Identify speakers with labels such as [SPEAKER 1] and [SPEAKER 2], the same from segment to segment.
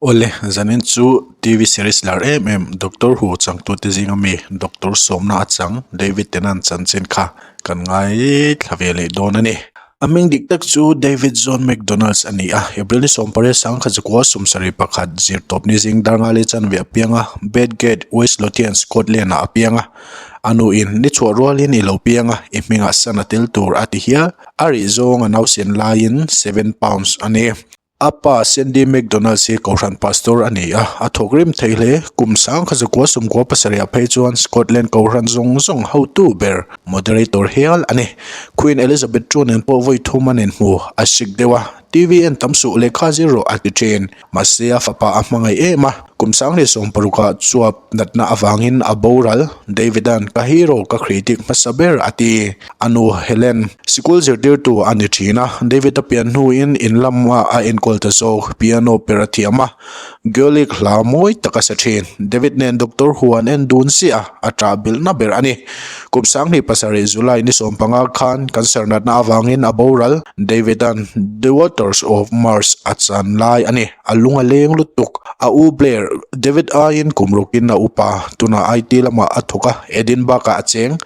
[SPEAKER 1] Awle, zanin chu TV series lar em em Doctor Who changtute zinga mi Doctor sawmna a chang David Tennant chanchin kha kan ngaithla ve leh dawn a ni. A hming dik tak chu David John McDonalds a ni a, April ni sawmpariat sangkhat zakua sawmsarih pakhat zirtawp ni zing dar nga leh chanve a piang a, Bedgate, West Lothian, Scotland ah a piang a. A nuin ni chhuah rualin i lo piang a, i hmingah san a tel tur a ti hial. A rih zawng a nausen laiin £7 a ni. A pa Sandy McDonald hi Kohhran Pastor a ni a, a thawk rim thei hle. Kum sangkhat zakua sumkua pasarih ah phei chuan Scotland Kohhran zawng zawng hotu ber, Moderator hial a ni. Queen Elizabeth ii nen pawh vawi thum an inhmu, a sik deuh a, TV en tam suh lehkha zir rawh a ti thin. Mahse a fapa a hmangaih em a, kum sanghnih sawmparukah chuap natna avangin a boral. David-a'n ka hero ka critic hmasa ber a ti. A nu Helen, sikul zirtirtu a ni thin a, David a pian hnuin in lama a enkawl ta zawk, piano per a thiam a, Gaelic hla mawi tak a sa thin. David nen Doctor Hu an en dun chiah a, a ṭah bilhna ber a ni. Kum sanghnih pasarih July ni sawmpanga khan cancer natna avangin a boral, David-a'n The Waters of Mars a chan lai a ni. A lung a leng lutuk. A u Blair, David aiin kum rukin a upa, tunah IT lamah a thawk a, Edinburgh-ah a cheng.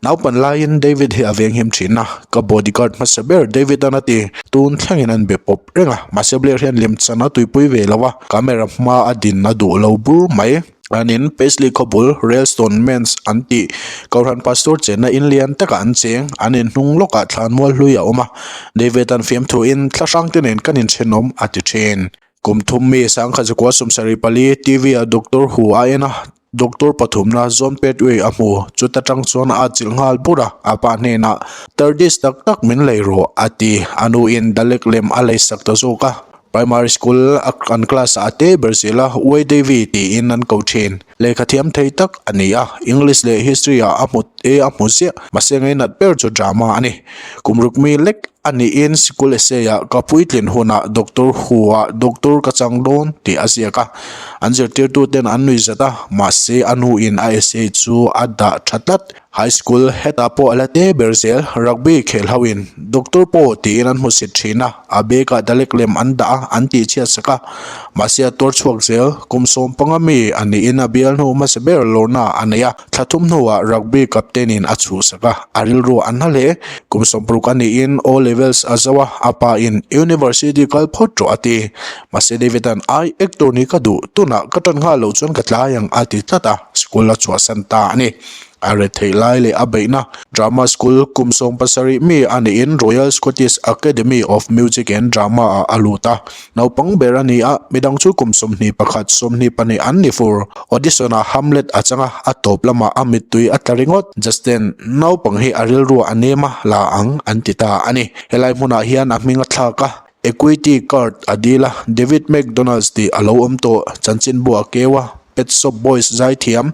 [SPEAKER 1] Naupan laiin David hi a venghim thin a, ka bodyguard hmasa ber David an a ti. Tun thlengin an be pawp reng a, mahse Blair hian lemchan a tuipui ve lo a, camera hma a din a duh lo bur mai. An in Paisley khawbul Railstone Manse an tih Kohhran Pastor chenna in lian takah an cheng, an in hnung lawkah thlanmual hlui a awm a, David an fiamthuin thla hrangte nen kan inthenawm a ti thin. Kum thum mi sangkhat zakua sawmsarih pali TV ah Doctor Hu a en a, Doctor pathumna John Petway a hmu. Chuta tang chuan a atchilh nghal bur a, a pa hnenah, Tardis tak tak min lei rawh, a ti. A nuin Dalek lem a lei sak ta zawk a. Primary school a an class ah a te ber zel a, Uai Devi tiin an ko thin. Lehkha thiam thei tak a ni a, English leh History ah a hmu e a hmu ziah, mahse ngainat ber chu drama a ni. Kum ruk mi lek a niin sikul essay ah ka puitlin hunah Doctor Hu ah Doctor ka chang dawn tih a ziak a, an zirtirtu ten an nui zat a, mahse a nuin a essay chu a dah tha tlat. High school hetah pawh a la te ber zel, rugby khel ho in Doctor pawh tiin an hmusit thin a, a bag ah dalek lem an dah a, an tihchhiat sak a, mahse a tuar chhuak zel, kum sawmpanga mi a niin a bial hnu hmasa ber lawrna a nei a. Thla thum hnuah rugby captain in a chhuhsak a, a rilru an hla hle. Kum sawmparuk a niin O levels a zo a, a pa in University kal phawt rawh a ti. Mahse David-a'n ai actor ni ka duh, tunah ka tan nghal loh chuan ka tlai ang a ti tlat a, school a chhuahsan ta a ni. A ret theih lai leh a beihna Drama School kum sawmpasarih mi a niin Royal Scottish Academy of Music and Drama ah a lut a. Naupang ber a ni a, midang chu kum 21, 22 an ni fur. Audition-ah Hamlet a chang a, a tawp lamah a mittui a tla ringawt. Justin, naupang hi a rilru a nem a, la ang an ti ta a ni. Helai hmunah hian a hming a thlak a, Equity card a dil a, David McDonald's tih a lo awm tawh, chanchinbu a keu a. Pet Shop Boys zaithiam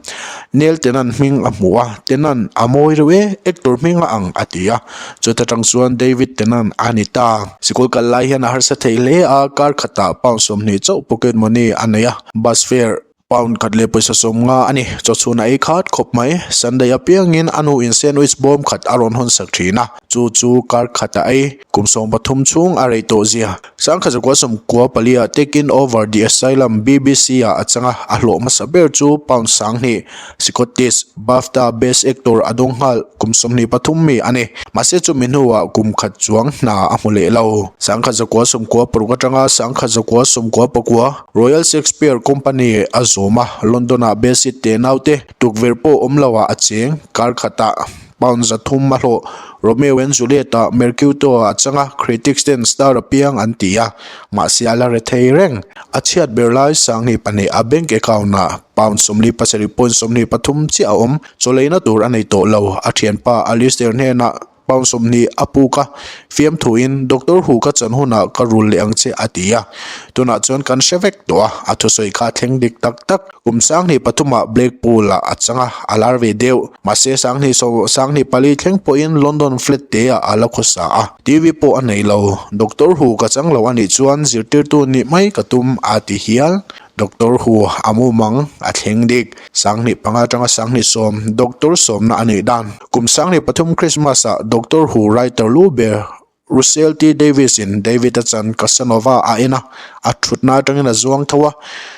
[SPEAKER 1] Neil Tennant hming a hmu a, Tennant a mawi reuh e, actor hming a ang a ti a, chuta tang chuan David Tennant a ni ta. Sikul kal lai hian a harsa thei hle a, kar khatah pound 20 chauh pocket money a nei a, bus fare pound khat leh pawisa 50 a ni. Chawchhun a ei khat khawp mai, Sunday apiangin a nu in sandwich bawm khat a rawn hawn sak thin a, chu chu kar khat a ei. Kum 13 chhung a rei tawh zia. Sangkhat zakua sawmkua palia Taking Over The Asylum BBC ah a chang a, a hlawh hmasa ber chu pound 2000, Scottish BAFTA Best Actor a dawng nghal kum 23 mi a ni. Mahse chumi hnuah kum khat chuang hna a hmu leh lo. Sangkhat zakua sawmkua paruk atanga sangkhat zakua sawmkua pakua Royal Shakespeare Company a zawm a, London ah Bessie te naute tukverh pawh awm loah a cheng kar khatah. Pound 300 a hlawh. Romeo and Juliet ah Mercuto a chang a, critics ten star a piang an ti a, mahse a la re thei reng. A chhiat ber lai 22 a bank account ah pound 47.23 chiah a awm. Chawleina tur a nei tawh lo. A thianpa Alistair hnenah pound 20 a puk a, fiamthuin Doctor Who ka chan hunah ka rul leh ang che a ti a. Tunah chuan kan hre vek tawh a, a thusawi kha a thleng dik tak tak. Kum 23 ah Blackpool ah a chang a, a lar ve deuh. Mahse 20 saw 24 thleng pawhin London flat te ah a la khawsa a, TV pawh a nei lo. Doctor Who ka chang lo a nih chuan zirtirtu nih mai ka tum a ti hial. Doctor Who a mumang a thleng dik. 25 atanga 20 Doctor sawmna a nih dan. Kum 23 Christmas ah Doctor Who writer lu ber. Russell T Davies in David a chan Casanova a en a, a thutna atangin a zuang tho a,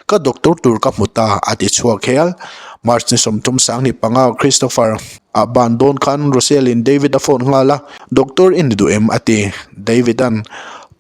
[SPEAKER 1] Ka doctor tur ka hmu ta, a ti chhuak hial. March ni 32 Christopher a ban dawn khan Russell in David a phone nghal a, Doctor i ni duh em? a ti. David an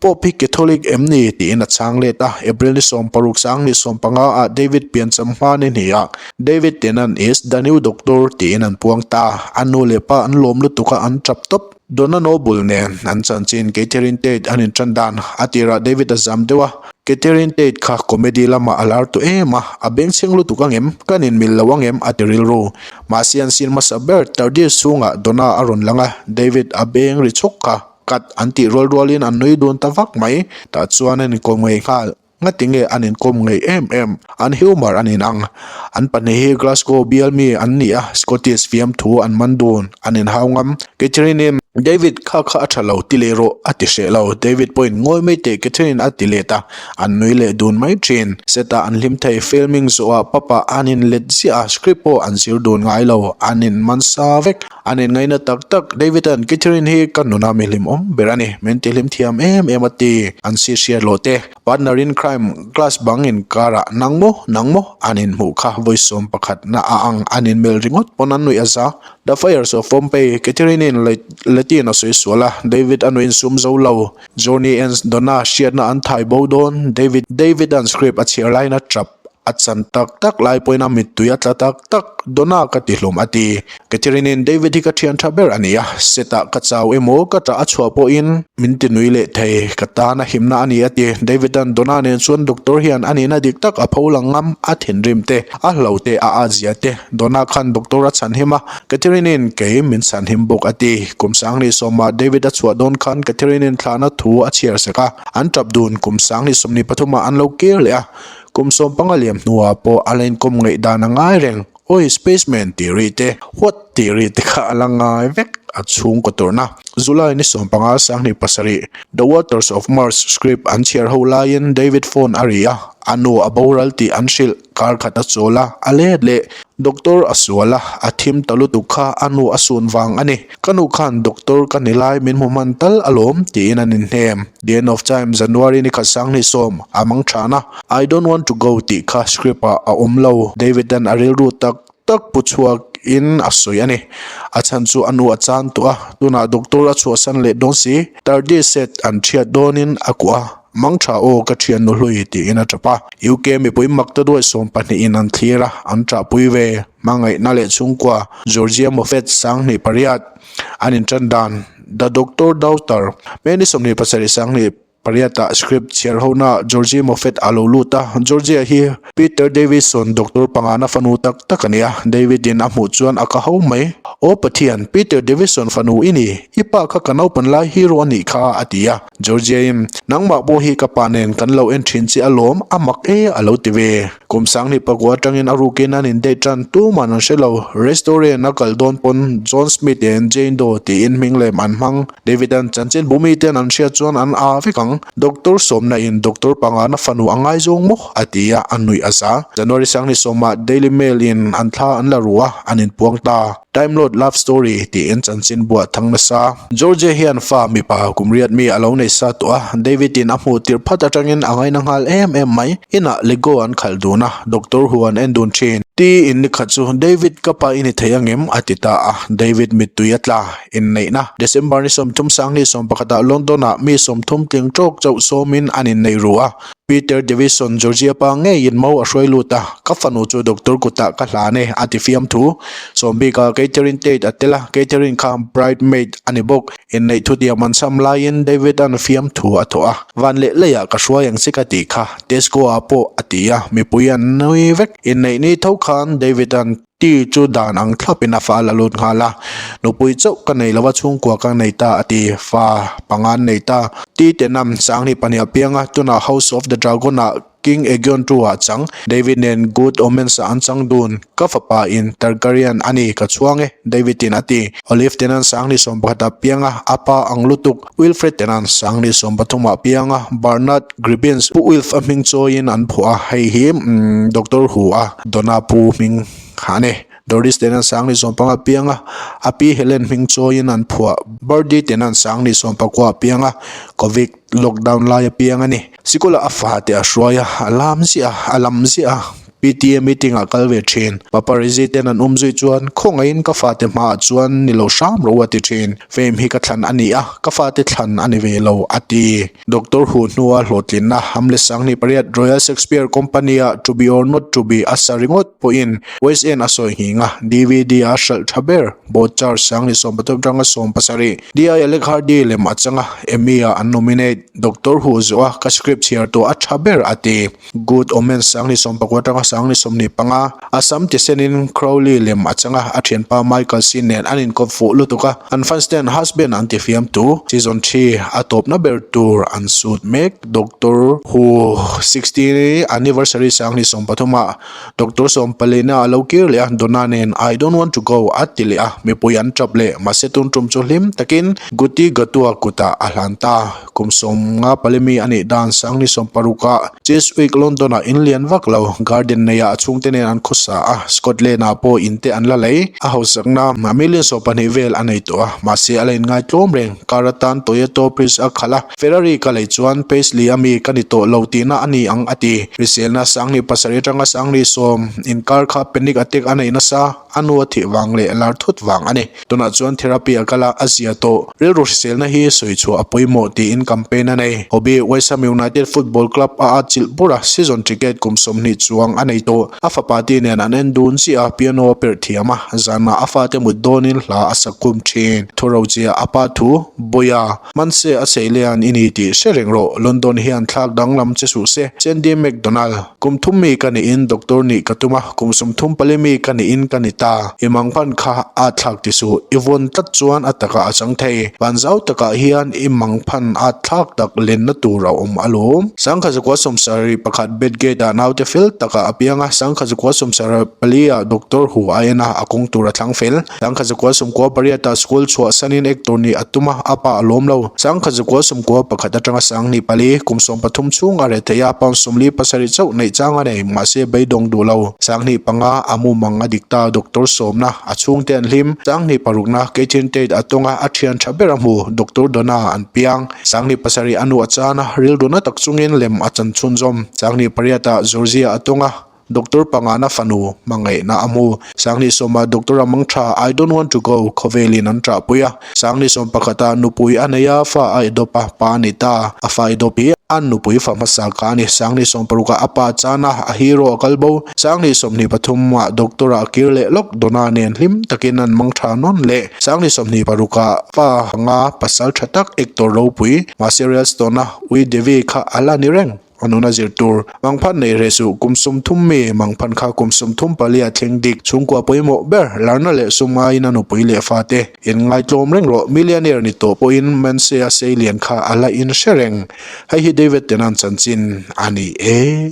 [SPEAKER 1] Pope hi Catholic em ni? tiin a chhang let a, April ni 16 15 ah David piancham hma ni hnih ah David Tennant is the new doctor tiin an puang ta. A nu leh pa an lawm lutuk a, an tap tawp. Donna Noble nen an chanchin Catherine Tate an intan dan a tirah David a zam deuh a, Catherine Tate kha comedy lamah a lar tawh em a, a bengchheng lutuk angem, kan inmil lo angem a ti rilru. Mahse an sin hmasa ber Tardis chhungah Donna a rawn lang a, David a beng ri chhawk kha cut an tih rual rualin an nui dun ta vak mai, tah chuan an inkawm ngei nghal. Ngati nge an inkawm ngei em em? An humour an inang. An pahnih hi Glasgow bial mi an ni a, Scottish fiamthu an man dun, an inhau ngam. Catherine-in, David, kha kha a tha lo, ti leh rawh, a ti hreh lo. David pawhin, Ngawi mai teh, Catherine a ti let a, an nui leh dun mai thin. Set-ah an hlim thei, filming zawhah papa an inlet ziah a, script pawh an zir dun ngai lo, an inman sa vek. An inngaihna tak tak, David-a'n Catherine hi ka nuna mi hlimawm ber a ni, min tihlim thiam em em a ti. An si hriat loh te, partner in crime, class bang inkarah nang maw, nang maw an inhmuh kha vawi 11 na a ang, an inmelh ringawt pawn an nuih a za. The Fires of Pompeii, Catherine-in Latin a sawi sual a, David a nuih insum zo lo. Johnny and Donna hriatna an thai bo dawn, David, David-a'n script a chhiar laiin a tap. A chan tak tak lai pawhin a mittui a tla tak tak, Donna ka ti hlawm a ti. Catherine-in David hi ka thian tha ber a ni a, setah ka chau emaw ka tah a chhuah pawhin min ti nui leh thei, ka tan a himna a ni a ti. David-a'n Donna nen chuan doctor hian a nihna dik tak a pho lang ngam, a thinrim te, a hlo te, a at zia te. Donna khan doctor a chhanhim a, Catherine-in kei min chhanhim bawk a ti. Kum 2010ah David a chhuah dawn khan Catherine-in thlahna thu a chhiar sek a, an tap dun kum 2023ah an lo kir leh a. Kum 15 liam hnuah pawh a la inkawm ngaih dan a ngai reng. Oi Spaceman tih ri te, What tih ri te kha a la ngai vek a chhungkaw tawrhna. July ni 15 2007, The Waters of Mars script an chhiar ho laiin David phone a ri a, a nu a boral tih an hrilh. Kar khat a chawl a, a let leh. Doctor a sual a, a thim ta lutuk kha a nu a sun vang a ni. Ka nu khan doctor ka ni lai min hmu hman tal alawm tiin an inhnem. The end of time January ni khat 2010 a mang than a, I don't want to go tih kha script ah a awm lo. David-a'n a rilru tak tak pu chhuak in a sawi a ni. A chhan chu a nu a chan tawh a, tunah doctor a chhuahsan leh dawn si. Tardi set an thiat dawnin a kuah a. Mang tha aw ka thian nu hlui tiin a tap a. UK mipui mak ta duai 12 in an thlir a, an tahpui ve. Hmangaihna leh chhungkua Georgia Moffett 2008 an intan dan The Doctor Daughter May ni 27 2008 ah script chhiar hona Georgie Moffett a lo lut a. Georgia hi Peter Davison doctor pangana fanu tak tak a ni a, David in a hmuh chuan a ka ho mai. Aw Pathian, Peter Davison fanu i ni, i pa kha ka naupan lai hero a nih kha a ti a. Georgia-in, Nangmah pawh hi ka pa nen kan lo en thin che alawm, a mak e a lo ti ve. Kum 2009 atangin a rukin an indate tan tuman an hre lo. Restaurant a kal dawn pawn John Smith and Jane Doe tiin hming lem an hmang. David-a'n chanchin bumi ten an hriat chuan an aa vek ang. Doctor sawmna in doctor pangana fanu a ngaizawng maw? a ti a, a nuih a za. January 2010 ah Daily Mail in an thla an la ru a, an inpuang ta. Time Lord Love Story tiin chanchin buah thang nasa. Georgia hian fa mipa kum riat mi a lo nei sa tawh a, David in a hmuh tirh phat atangin a ngaina nghal em em mai. Inah Lego an khalh dun a, Doctor Who an en dun thin. Tiin ni khat chu David ka pa i ni thei angem? a ti ta a, David mittui a tla. Inneihna, December ni 30 2011 ah London ah mi 30 tling tawk chauh sawmin an innei ru a. Peter Davison Georgia pa ngeiin mo a hruai lut a, ka fanu chu doctor kutah ka hlan e a ti fiam thu. Sawmbika Catherine Tate a tel a, Catherine kha bridemaid a ni bawk. Inneih thutiam an cham laiin David-a'n fiam thu a thawh a, van leh leiah ka hruai ang che ka tih kha, Tesco-ah pawh a ti a, mipui an nui vek. Inneih ni tho khan David-a'n. Ti chu dan ang thlapin a fa a la lut nghal a, nupui chauh ka nei lova chhungkua ka nei ta a ti, fa panga an nei ta. Ti Tenam 2002 a piang a, tunah House of the Dragon ah King Aegon II ah chang, David nen Good Omens ah an chang dun, ka fapa in Targaryen a ni ka chhuang e, David in a ti. Olive Tenan 2011 a piang a, a pa ang lutuk, Wilfred Tenan 2013 ah piang a, Bernard Gribbins Pu Wilf a hming chawiin an phuah a, hei hi Doctor Who a Donna Pu hming kha a ni. Doris Tennant 2015 a piang a, a pi Helen hming chawiin an phuah. Birdie Tennant 2019 a piang a, Covid lockdown lai a piang a ni. Sikula a fate a hruai a, a lam ziah a, a lam ziah a. PTA meeting ah kal ve thin. Paparazzi ten an awm zui chuan khawngaihin ka fate hmaah chuan ni lo hram ro a ti thin. Fame hi ka thlan a ni a, ka fate thlan a ni ve lo a ti. Doctor Hu hnua hlawhtlinna Hamlet 2008 Royal Shakespeare Company ah To Be or Not To Be a sa ringawt pawhin West End a sawi nghing a, DVD a hralh tha ber Bouchard 2013 atanga 17 DI Alec Hardy lem a chang a, Emmy ah an nominate. Doctor Hu zawh a ka script chhiar tawh a tha ber a ti. Good Omens 2019 atanga 2025, Assam tisenin Crowley lem a chang a, a thianpa Michael Sheen nen an inkawp fuh lutuk a, an fans ten husband an ti fiamtu, season thi a tawpna ber tur an sut mek. Doctor Who 60 anniversary 2023 ah Doctor Sawmpalina a lo kir leh a, Donna nen I don't want to go a ti leh a, mipui an tap leh, mahse tun tum chu hlim takin Guti Gatua kutah a hlan ta. Kum 50 palimi a nih dan 2016 ah Chiswick London ah in lian vak lo garden nei ah a chhungte nen an khawsa a, Scotland ah pawh in te an la lei. A hausakna million 12 vel a nei tawh a, mahse a la inngai tlawm reng. Car atan Toyota Prius a khalh a, Ferrari ka lei chuan Paisley a mi ka ni tawh lo tihna a ni ang a ti. Hriselna 2007 atanga 2010 inkar kha panic attack a nei nasa, a nu a thih vang leh lar thut vang a ni. Tunah chuan therapy a kal a, a zia tawh. Rilru hriselna hi sawi chhuah a pawimawh tiin campaign a nei. Hobby West Ham United Football Club a atchilh bur a, season ticket kum 20 chuang a nei tawh. A fapa ti nen an en dun chiah a, piano a perh thiam a, zanah a fate mut dawnin hla a sak kum thin. Thurochia a pa thu, Bawia, Hmanse a seilean i ni tih hre reng rawh, London hian thlak danglam che suh se. Sandy McDonald, Kum thum mi ka niin doctor nih ka tum a, kum 34 mi ka niin ka ni ta. I mangphan kha a thlak ti suh, i vawn tlat chuan a takah a chang thei. Van zau takah hian i mangphan a thlak tak lenna tur a awm alawm. 1971 Bedgate ah naute fel takah a piang a, 1974 ah doctor hu a en a, a kawng tur a thlang fel. 1998 ah school chhuah sanin actor nih a tum a, a pa a lawm lo. 1991 atanga 24, kum 13 chhung a reh theih a, pound 47 chauh neih chang a nei, mahse beidawng duh lo. 25 a mumang a dik ta, doctor sawmna, a chhungte an hlim. 26na Catherine Tate a tawng a, a thian tha ber a hmu, Doctor Donna an piang. 27 a nu a chan a, rilru na tak chungin lem a chan chhunzawm. 28 ah Georgia a tawng a, Doctor pangana fanu hmangaihna a hmu. 2010 ah Doctor a mang tha, I don't want to go, khawvelin an ṭahpui a. 2011 ah nupui a nei a, fa a idawp a, pa a ni ta. A fa idawp hi a nupui fa hmasa kha a ni. 2016 ah a pa chan a, a hero a kal bo. 2023 ah Doctor ah a kir leh lawk, Donna nen hlim takin an mang tha nawn leh. 2026 ah fa anga pasal tha tak actor ropui, mahse Real Stone-a Ui Devi kha a la ni reng. A nuna zir tur. Mangphan nei reh suh, kum 30 mi mangphan kha kum 34 a thleng dik. Chhungkua pawimawh ber, larna leh sum ngaiin a nupui leh fate in ngaitlawm reng rawh. Millionaire ni tawh pawhin Manse a sei lian kha a la in hre reng. Hei hi David Tennant chanchin a ni e.